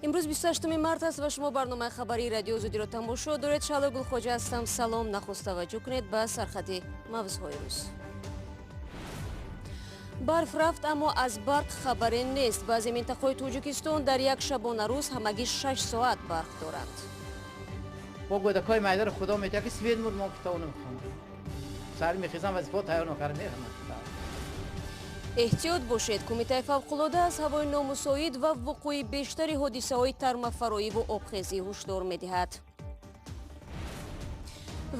Имрӯз 28 март аст ва шумо барномаи хабарии Радиои Озодиро тамошо доред. Шаҳло Гулхоҷа ҳастам. Салом. Нахуст таваҷҷӯҳ кунед ба сархати мавзӯъҳои рӯз. Барф рафт, аммо аз барқ хабаре нест. Баъзе минтақаҳои Тоҷикистон дар як шабонарӯз ҳамагӣ 6 соат барқ доранд. Бо гӯдакҳои майдаро худо метиҳад, ки свет мурд, мо китоб намехондем. Сари мехезам, вазифао тайёр накарда мерам. Эҳтиёт бошед. Кумитаи фавқулода аз ҳавои номусоид ва вуқӯи бештари ҳодисаҳои тармафароиву обхезӣ ҳушдор медиҳад.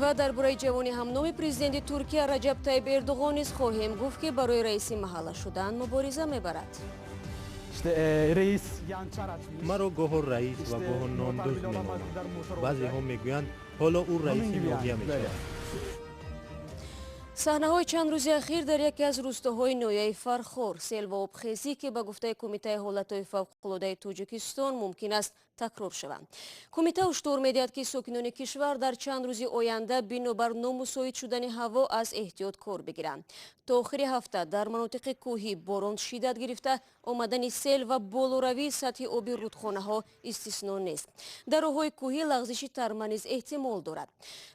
Ва дар бораи ҷавони ҳамноми президенти Туркия Раҷаб Тайиб Эрдуғон низ хоҳем гуфт, ки барои раиси маҳалла шудан мубориза мебарад. Маро гоҳо раис ва гоҳо нондӯз меноманд. Баъзеҳо мегӯянд, ҳоло ӯ раиси ноҳия мешавад. Саҳнаҳои чанд рӯзи ахир дар яке аз рӯстоҳои ноҳияи Фархор: сел ва обхезӣ, ки ба гуфтаи Кумитаи ҳолатҳои фавқулодаи Тоҷикистон мумкин аст такрор шаванд. Кумита ҳушдор медиҳад, ки сокинони кишвар дар чанд рӯзи оянда бинобар номусоид шудани ҳаво аз эҳтиёт кор бигиранд. То охири ҳафта дар манотиқи кӯҳӣ борон шиддат гирифта, омадани сел ва болоравии сатҳи оби рудхонаҳо истисно нест. Дар роҳҳои кӯҳӣ лағзиши тарма низ эҳтимол дорад.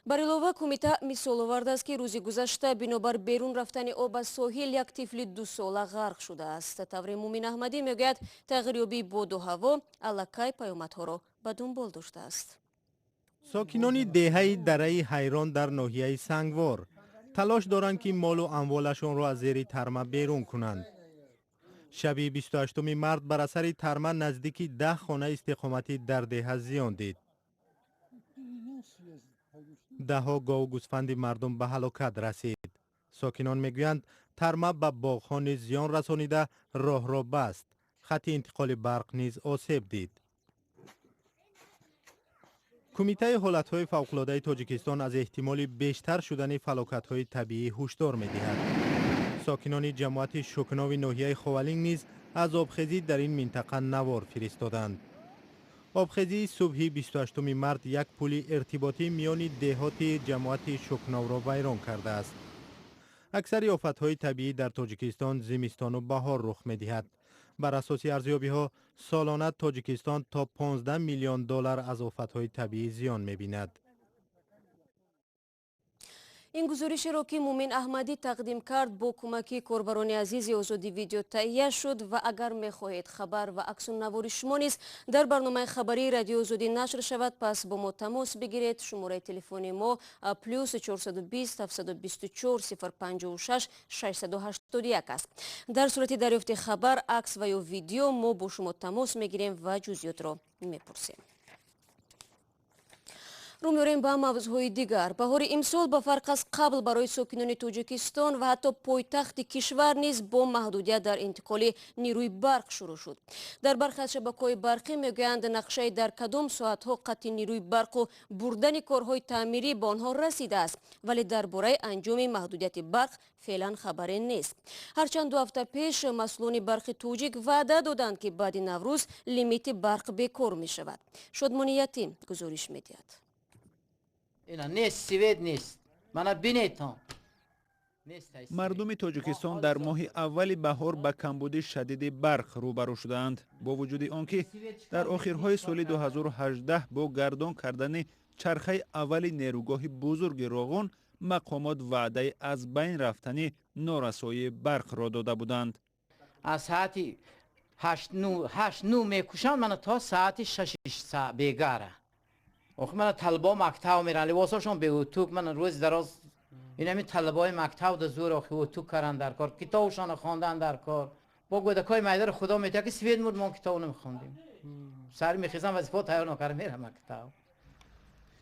Бар илова, кумита мисол овардааст, ки рӯзи гузашта бинобар берун рафтани об аз соҳил як тифли 2сола ғарқ шудааст. Тавре Мумин Аҳмадӣ мегӯяд, тағйирёбии боду ҳаво аллакай паёмадҳоро ба дунбол доштааст. Сокинони деҳаи Дараи Ҳайрон дар ноҳияи Сангвор талош доранд, ки молу амволашонро аз зери тарма берун кунанд. Шаби 28 март бар асари тарма наздики 10 хонаи истиқоматӣ дар деҳа зиён дид. Даҳҳо гову гӯсфанди мардум ба ҳалокат расид. Сокинон мегӯянд, тарма ба боғҳо низ зиён расонида, роҳро баст. Хати интиқоли барқ низ осеб дид. Кумитаи ҳолатҳои фавқулодаи Тоҷикистон аз эҳтимоли бештар шудани фалокатҳои табиӣ ҳушдор медиҳад. Сокинони ҷамоати Шукнови ноҳияи Ховалинг низ аз обхезӣ дар ин минтақа навор фиристоданд. Обхезии субҳи 28 март як пули иртиботӣ миёни деҳоти ҷамоати Шукновро вайрон кардааст. Аксари офатҳои табиӣ дар Тоҷикистон зимистону баҳор рух медиҳад. Бар асоси арзёбиҳо, солона Тоҷикистон то 15 миллион доллар аз офатҳои табиӣ зиён мебинад. Ин гузоришеро, ки Мумин Аҳмадӣ тақдим кард, бо кӯмаки корбарони азизи Озодӣ Видео таҳия шуд. Ва агар мехоҳед, хабар ва аксу навори шумо низ дар барномаи хабарии Радиои Озодӣ нашр шавад, пас бо мо тамос бигиред. Шумораи телефони мо +420 724 056 681 аст. Дар сурати дарёфти хабар, акс ва ё видео мо бо шумо тамос мегирем ва ҷузъиётро мепурсем. Рӯ меорем ба мавзӯъҳои дигар. Баҳори имсол ба фарқ аз қабл барои сокинони Тоҷикистон ва ҳатто пойтахти кишвар низ бо маҳдудият дар интиқоли нерӯи барқ шурӯъ шуд. Дар бархе аз шабакаҳои барқӣ мегӯянд, нақшаи дар кадом соатҳо қатъи нерӯи барқу бурдани корҳои таъмирӣ ба онҳо расидааст, вале дар бораи анҷоми маҳдудияти барқ феълан хабаре нест. Ҳарчанд 2 ҳафта пеш масъулони Барқи Тоҷик ваъда доданд, ки баъди Наврӯз лимити барқ бекор мешавад. Шодмони Ятим гузориш медиҳад. Ина нест, свет нест, мана бинетон. Мардуми Тоҷикистон дар моҳи аввали баҳор ба камбуди шадиди барқ рӯбарӯ шудаанд. Бо вуҷуди он ки дар охирҳои соли 2018 бо гардон кардани чархаи аввали нерӯгоҳи бузурги Роғун мақомот ваъдаи аз байн рафтани норасоии барқро дода буданд. Аз саати 8-9 мекушанд, мана то саати 6 бегара. Охи, мана талабо мактаб меран, либосошон беутук. Мана рӯзи дароз инами талабои мактаб да зур, охи, утук каран дар кор, китобшона хондан дар кор. Бо гӯдакҳои майдаро худо метиҳад, ки свет мурд, мо китоб намехондем. Сари мехезам, вазифао тайёр накарда мерам мактаб.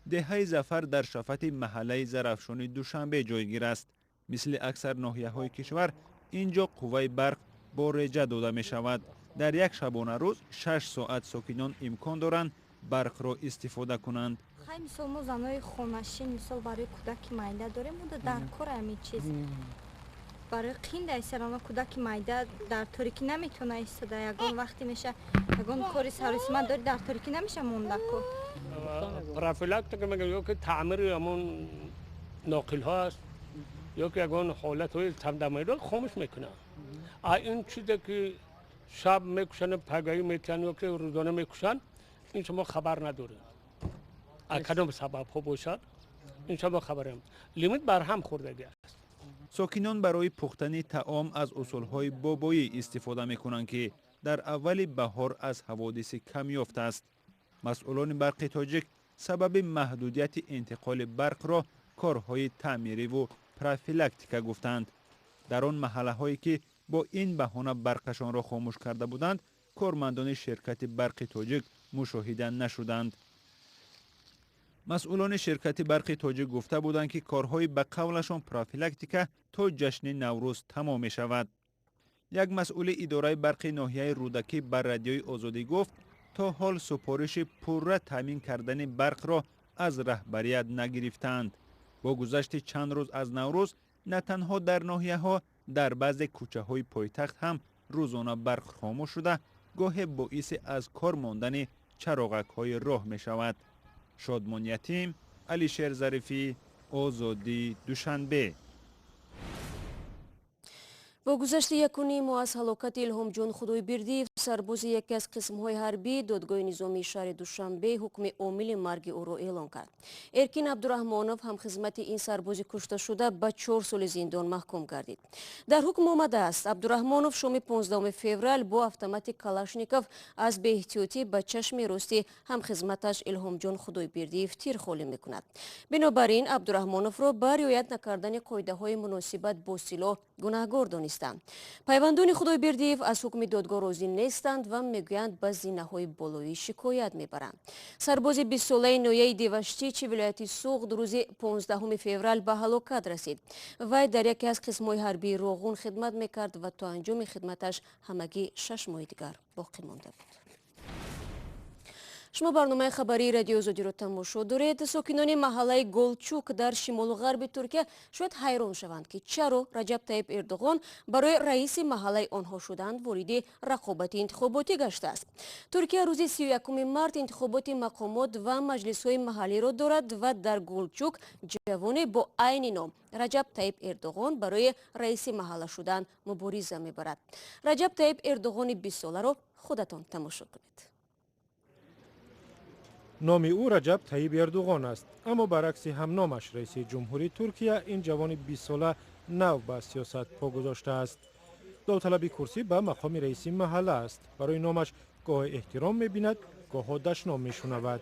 Деҳаи Зафар дар шафати маҳаллаи Зарафшони Душанбе ҷойгир аст. Мисли аксар ноҳияҳои кишвар, ин ҷо қувваи барқ бо реҷа дода мешавад. Дар як шабонарӯз 6 соат сокинон имкон доранд барқро истифода кунанд. Хай, мисол, мо занои хонашин, мисол, барои кӯдаки майда дорем, уда дар кор ҳамин чиз барои қинда эсарано. Кӯдаки майда дар торикӣ наметавона истода. Ягон вақте меша, ягон кори саросима дори, дар торикӣ намеша мондаку. Профилактика мегӯям, ё ки таъмири ҳамон ноқилҳо аст, ё ки ягон ҳолатҳои тамдамайро хомӯш мекунанд. А ин чизе ки шаб мекушанд, пагаӣ метиҳанд ё ки рӯзона мекушанд. Ин шумо хабар надорем, аз кадом сабабҳо бошад, ин шумо хабарем, лимит барҳам хӯрдагӣ аст. Сокинон барои пухтани таом аз усулҳои бобоӣ истифода мекунанд, ки дар аввали баҳор аз ҳаводиси камёфт аст. Масъулони Барқи Тоҷик сабаби маҳдудияти интиқоли барқро корҳои таъмириву профилактика гуфтанд. Дар он маҳаллаҳое, ки бо ин баҳона барқашонро хомӯш карда буданд, кормандони ширкати Барқи Тоҷик мушоҳида нашуданд. Масъулони ширкати Барқи Тоҷик гуфта буданд, ки корҳои ба қавлашон профилактика то ҷашни Наврӯз тамом мешавад. Як масъули идораи барқи ноҳияи Рӯдакӣ ба Радиои Озодӣ гуфт, то ҳол супориши пурра таъмин кардани барқро аз раҳбарият нагирифтаанд. Бо гузашти чанд рӯз аз Наврӯз на танҳо дар ноҳияҳо, дар баъзе кӯчаҳои пойтахт ҳам рӯзона барқ хомӯш шуда, гоҳе боиси аз кор мондани чароғакҳои роҳ мешавад. Шодмон Ятим, Алишер Зарифӣ, Озодӣ, Душанбе. Бо гузашти 1,5 моҳ аз ҳалокати Илҳомҷон Худойбердиев, сарбози яке аз қисмҳои ҳарбӣ, додгоҳи низомии шаҳри Душанбе ҳукми омили марги ӯро эълон кард. Эркин Абдураҳмонов, ҳамхизмати ин сарбози кушташуда, ба 4 соли зиндон маҳкум гардид. Дар ҳукм омадааст, Абдураҳмонов шоми 15 феврал бо автомати Калашников аз беэҳтиётӣ ба чашми рости ҳамхизматаш Илҳомҷон Худойбердиев тир холӣ мекунад. Бинобар ин Абдураҳмоновро ба риоят накардани қоидаҳои муносибат бо силоҳ гунаҳгор донистанд. Пайвандони Худойбердиев аз ҳукми додгоҳ розӣ нестанд ва мегӯянд, ба зинаҳои болоӣ шикоят мебаранд. Сарбози 20-солаи ноҳияи Деваштичи вилояти Суғд рӯзи 15 феврал ба ҳалокат расид. Вай дар яке аз қисмҳои ҳарбии Роғун хидмат мекард ва то анҷоми хидматаш ҳамагӣ 6 моҳи дигар боқӣ монда буд. Шумо барномаи хабарии Радиои Озодиро тамошо доред. Сокинони маҳаллаи Голчук дар шимолу ғарби Туркия шояд ҳайрон шаванд, ки чаро Раҷаб Таиб Эрдоғон барои раиси маҳаллаи онҳо шуданд вориди рақобати интихоботӣ гаштааст. Туркия рӯзи 31 март интихоботи мақомот ва маҷлисҳои маҳаллиро дорад ва дар Голчук ҷавоне бо айни ном Раҷаб Таиб Эрдоғон барои раиси маҳалла шудан мубориза мебарад. Раҷаб Таиб Эрдоғони 20-соларо худатон тамошо кунед. Номи ӯ Раҷаб Таиб Эрдуғон аст, аммо баръакси ҳамномаш, раиси ҷумҳури Туркия, ин ҷавони 20-сола нав ба сиёсат по гузоштааст. Довталаби курсӣ ба мақоми раиси маҳалла аст. Барои номаш гоҳе эҳтиром мебинад, гоҳо дашном мешунавад.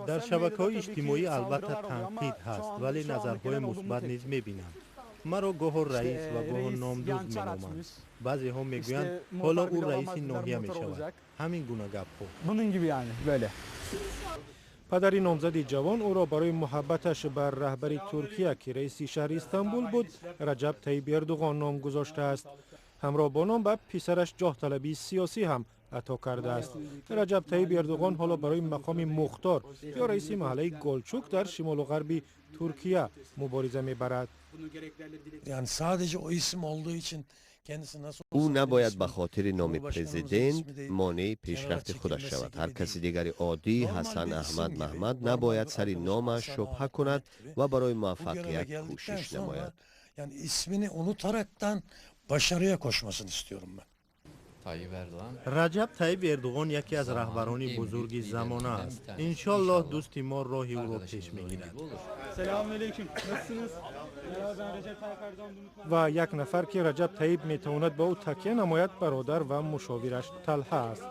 Дар шабакаҳои иҷтимоӣ албатта танқид ҳаст, вале назарҳои мусбат низ мебинам. Маро гоҳо раис ва гоҳо номдузд меноманд. Баъзеҳо мегӯянд, ҳоло ӯ раиси ноҳия мешавад, ҳамин гуна гапҳо. Падари номзади ҷавон ӯро барои муҳаббаташ бар раҳбари Туркия, ки раиси шаҳри Истанбул буд, Раҷаб Таиб Эрдуғон ном гузоштааст. Ҳамроҳ бо ном ба писараш ҷоҳталабии сиёсӣ ҳам ато кардааст. Раҷаб Таиб Эрдуғон ҳоло барои мақоми мухтор ё раиси маҳаллаи Голчук дар шимолу ғарби Туркия мубориза мебарад. Yani sadece o isim olduğu için kendisi nasıl Ӯ набояд ба хотири номи президент монеи пешрафти худаш шавад. Ҳар каси дигари оддӣ, Ҳасан, Аҳмад, Маҳмад, набояд сари номаш шубҳа кунад ва барои муваффақият кӯшиш намояд. Yani ismini unutaraktan başarıya koşmasını istiyorum ben. Раҷаб Таиб Эрдуғон яке аз раҳбарони бузурги замона аст. Иншоллоҳ, дӯсти мо роҳи ӯро пеш мегирад. Ва як нафар, ки Раҷаб Таиб метавонад ба ӯ такя намояд, бародар ва мушовираш Талҳа аст.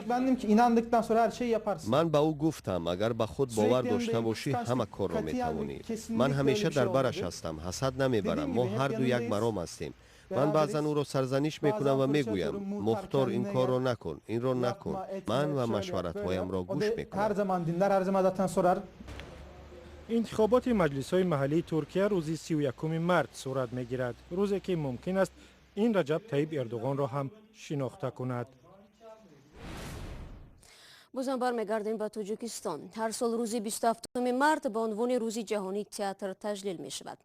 Ben dedim ki inandıktan sonra her şeyi yaparsın. Ман ба ӯ гуфтам, агар ба худ бовар дошта бошӣ, ҳама корро метавонӣ. Ман ҳамеша дар бараш ҳастам, ҳасад намебарам. Мо ҳарду як маром ҳастем. Ман баъзан ӯро сарзаниш мекунам ва мегӯям, мухтор, ин корро накун, инро накун. Ман ва машваратҳоямро гӯш мекунам. Her zaman dinler, her zaman zaten sorar. Интихоботи маҷлисҳои маҳаллии Туркия рӯзи 31 март сурат мегирад, рӯзе ки мумкин аст ин Раҷаб Таиб Эрдуғонро ҳам шинохта кунад. Бозам бармегардем ба Тоҷикистон. Ҳар сол рӯзи 27 март ба унвони Рӯзи ҷаҳонии театр таҷлил мешавад.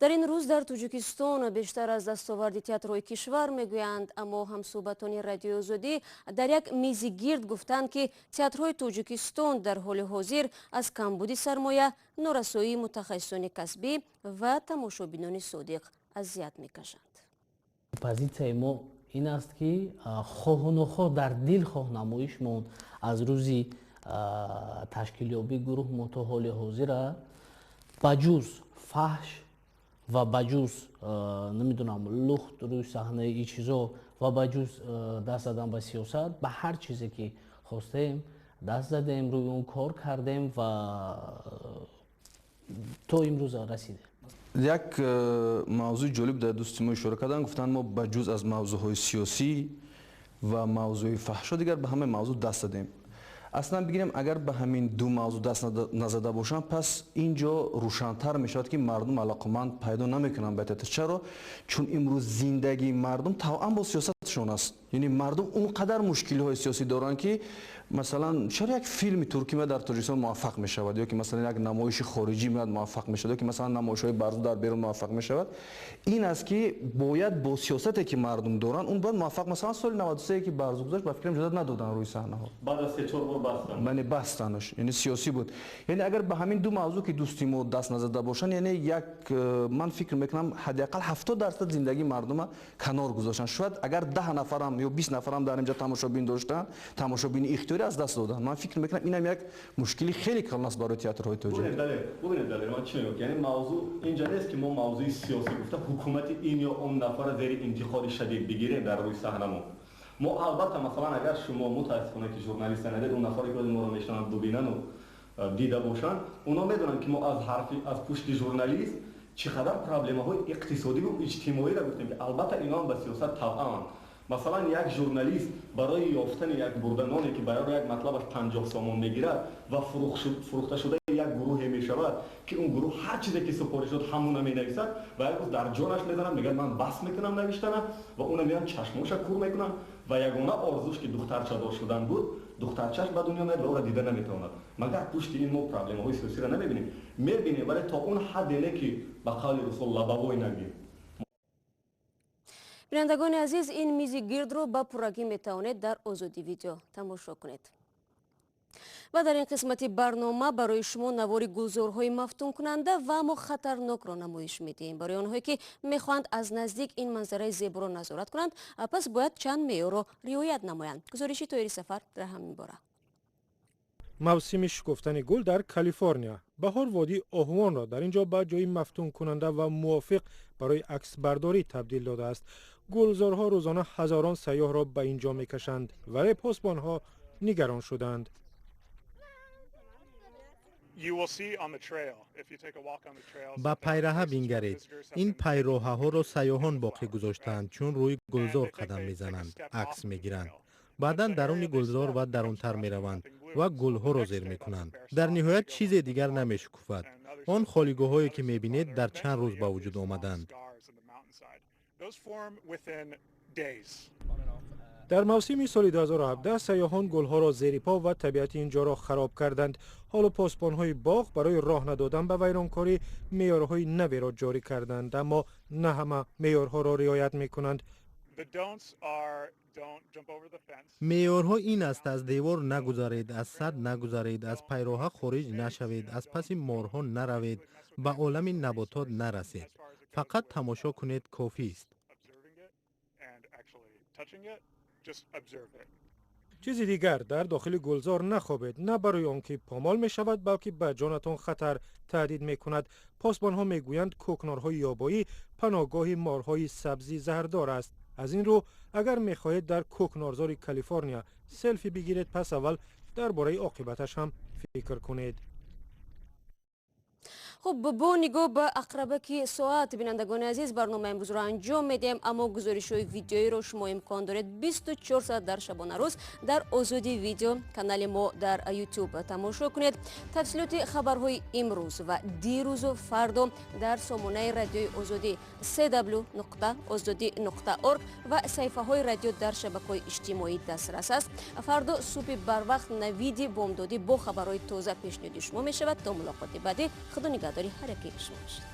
Дар ин рӯз дар Тоҷикистон бештар аз дастоварди театрҳои кишвар мегӯянд, аммо ҳамсӯҳбатони Радиои Озодӣ дар як мизи гирд гуфтанд, ки театрҳои Тоҷикистон дар ҳоли ҳозир аз камбуди сармоя, норасоии мутахассисони касбӣ ва тамошобинони содиқ азият мекашанд. Позитсияи мо. Ин аст, ки хоҳу нохоҳ дар дилхоҳ намоишмон аз рӯзи ташкилёбии гурӯҳ мо то ҳоли ҳозира ба ҷуз фаҳш ва ба ҷуз, намедонам, лухт рӯи саҳнаи и чизо ва ба ҷуз даст задан ба сиёсат, ба ҳар чизе ки хостем даст задем, рӯи он кор кардем ва то имрӯза расидем. Як мавзӯи ҷолиб дар дӯсти мо ишора карданд, гуфтанд, мо ба ҷуз аз мавзӯъҳои сиёсӣ ва мавзӯи фаҳшо дигар ба ҳамаи мавзӯъ даст задем. Аслан бигирем, агар ба ҳамин ду мавзӯъ даст назада бошанд, пас ин ҷо рӯшантар мешавад, ки мардум алоқаманд пайдо намекунанд ба театр. Чаро? Чун имрӯз зиндагии мардум тавъан бо сиёсатшон аст. Яъне мардум он қадар мушкилиҳои сиёсӣ доранд, ки масалан чаро як филми туркӣ меяд, дар Тоҷикистон муваффақ мешавад, ё ки масалан як намоиши хориҷӣ меяд, муваффақ мешавад, ё ки масалан намоишҳои Барзу дар берун муваффақ мешавад? Ин аст, ки бояд бо сиёсате, ки мардум доранд, он бояд муваффақ. Масалан, соли 93, ки Барзу гузашт, ба фикрам, иҷозат надоданд рӯи саҳнаҳо. Баъд аз се чор бор бастанд. Яъне бастанаш, яъне сиёсӣ буд. Яъне агар ба ҳамин ду мавзӯъ, ки дӯсти мо даст назада бошанд, яъне як ман фикр мекунам, ҳадди ақал 70% зиндагии мардума канор гузоштанд. Шояд агар 10 нафарам ё 20 нафарам дар инҷа тамошобин доштанд, тамошобини ихтиёрӣ аз даст доданд. Ман фикр мекунам, инам як мушкили хеле калон аст барои театрҳои тоҷик. Бубинед, Далер, ман чӣ мегӯям? Яъне мавзӯъ инҷа нест, ки мо мавзӯи сиёсӣ гуфта ҳукумати ин ё он нафара зери интиқоди шадид бигирем дар рӯи саҳнамо. Мо албатта, масалан, агар шумо, мутаассифона, ки журналиста надед, он нафаре ки моро мешунаванд, бубинану дида бошанд, онҳо медонанд, ки мо аз ҳарфи аз пушти журналист чӣ қадар проблемаҳои иқтисодиву иҷтимоиро гуфтем, ки албатта инҳоам ба сиёсат тавъаанд. Масалан, як журналист барои ёфтани як бурданоне, ки барои як матлабаш 50 сомон мегирад ва фурӯхташудаи як гурӯҳе мешавад, ки он гурӯҳ ҳар чизе ки супориш дод, ҳамуна менависад, ва як рӯз дар ҷонаш мезанад, мегӯяд, ман бас мекунам навиштана, ва уна меян чашмоша кур мекунанд, ва ягона орзуш, ки духтарчадор шудан буд, духтарчаш ба дунё меяд ва ӯро дида наметавонад. Магар пушти ин мо проблемаҳои сиёсиро намебинем? Мебинем, вале то он ҳадде не, ки ба қавли русо лобовой нагӯем. Бинандагони азиз, ин мизи гирдро ба пуррагӣ метавонед дар Озодӣ Видео тамошо кунед. Ва дар ин қисмати барнома барои шумо навори гулзорҳои мафтункунанда ва аммо хатарнокро намоиш медиҳем. Барои онҳое, ки мехоҳанд аз наздик ин манзараи зеборо назорат кунанд, пас бояд чанд меъёрро риоят намоянд. Гузориши Тоҳири Сафар дар ҳамин бора. Мавсими шукуфтани гул дар Калифорния. Баҳор водии оҳувонро дар ин ҷо ба ҷои мафтункунанда ва мувофиқ барои аксбардорӣ табдил додааст. Гулзорҳо рӯзона ҳазорон сайёҳро ба ин ҷо мекашанд, вале посбонҳо нигарон шуданд. Ба пайраҳа бингаред. Ин пайроҳаҳоро сайёҳон боқӣ гузоштаанд, чун рӯи гулзор қадам мезананд, акс мегиранд, баъдан даруни гулзор ва дарунтар мераванд ва гулҳоро зер мекунанд. Дар ниҳоят чизе дигар намешукуфад. Он холигоҳҳое, ки мебинед, дар чанд рӯз ба вуҷуд омаданд. Дар мавсими соли 2017 сайёҳон гулҳоро зери по ва табиати ин ҷоро хароб карданд. Ҳоло посбонҳои боғ барои роҳ надодан ба вайронкорӣ меъёрҳои наверо ҷорӣ карданд, аммо на ҳама меъёрҳоро риоят мекунанд. Меъёрҳо ин аст: аз девор нагузаред, аз сад нагузаред, аз пайроҳа хориҷ нашавед, аз паси морҳо наравед, ба олами наботот нарасед. Фақат тамошо кунед, кофист. Чизи дигар: дар дохили гулзор нахобед. На барои он ки помол мешавад, балки ба ҷонатон хатар таҳдид мекунад. Посбонҳо мегӯянд, кӯкнорҳои ёбоӣ паноҳгоҳи морҳои сабзи заҳрдор аст. Аз ин рӯ, агар мехоҳед дар кӯкнорзори Калифорния селфи бигиред, пас аввал дар бораи оқибаташ ҳам фикр кунед. Хуб, бо нигоҳ ба ақрабаки соат, бинандагони азиз, барномаи имрӯзро анҷом медиҳем, аммо гузоришҳои видеоиро шумо имкон доред 24 соат дар шабонарӯз дар Озоди Видео, канали мо дар Ютуб, тамошо кунед. Тафсилоти хабарҳои имрӯз ва дирӯзу фардо дар сомонаи Радиои Озодӣ cw.ozodi.org ва саҳифаҳои радио дар шабакаҳои иҷтимоӣ дастрас аст. Фардо субҳи барвақт Навиди Бомдодӣ бо хабарҳои тоза пешниҳоди шумо мешавад. То мулоқоти баъдӣ, худо нигаҳдори ҳар яке шумо бошад.